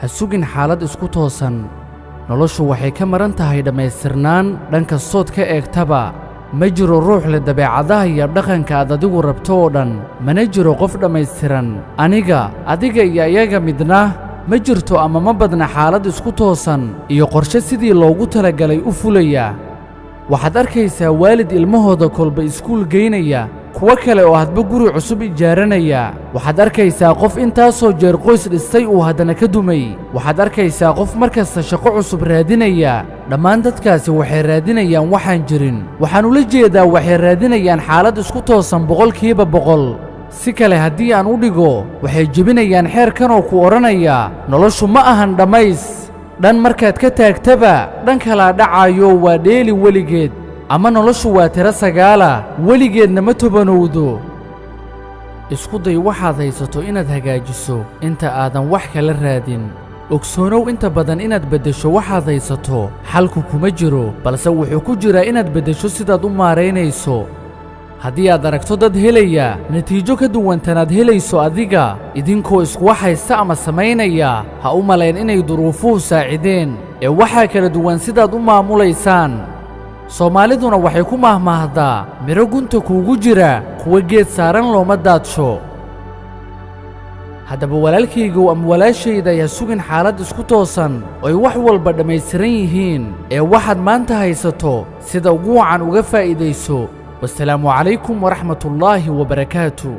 Ha sugin xaalad isku toosan. Noloshu waxay ka maran tahay dhammaystirnaan dhan kastood ka eegtaba. Ma jiro ruux leh dabeecadaha iyo dhaqanka aad adigu rabto oo dhan, mana jiro qof dhammaystiran. Aniga, adiga iyo iyaga midna ma jirto ama ma badna xaalad isku toosan iyo qorshe sidii loogu talagalay u fulaya. Waxaad arkaysaa waalid ilmahooda kolba iskuul geynaya, kuwo kale oo hadba guri cusub ijaaranaya. Waxaad arkaysaa qof intaasoo jeer qoys dhistay uu haddana ka dumay. Waxaad arkaysaa qof mar kasta shaqo cusub raadinaya. Dhammaan dadkaasi waxay raadinayaan waxaan jirin. Waxaan ula jeedaa, waxay raadinayaan xaalad isku toosan 100%. Si kale haddii aan u dhigo, waxay jebinayaan xeerkan oo ku odhanaya noloshu ma ahan dhammays. Dhan markaad ka taagtaba dhan kalaa dhacayo, waa dheeli weligeed. Ama noloshu waa tiro sagaala, weligeedna ma tobanowdo. Isku day waxaad haysato inaad hagaajiso inta aadan wax kala raadin. Ogsoonow, inta badan inaad beddesho waxaad haysato xalku kuma jiro, balse wuxuu ku jiraa inaad beddesho sidaad u maaraynayso. Haddii aad aragto dad helaya natiijo ka duwan tanaad helayso adiga, idinkoo iskuwa haysta ama samaynaya, ha u malayn inay duruufuhu saacideen, ee waxaa kala duwan sidaad u maamulaysaan. Soomaaliduna waxay ku mahmaahdaa: midho gunta kuugu jira kuwa geed saaran looma daadsho. Haddaba walaalkaygow ama walaashayda, ha sugin xaalad isku toosan oy wax walba dhammaystiran yihiin, ee waxaad maanta haysato sida ugu wacan uga faa'iidayso. Wasalaamu calaykum waraxmatullaahi wabarakaatu.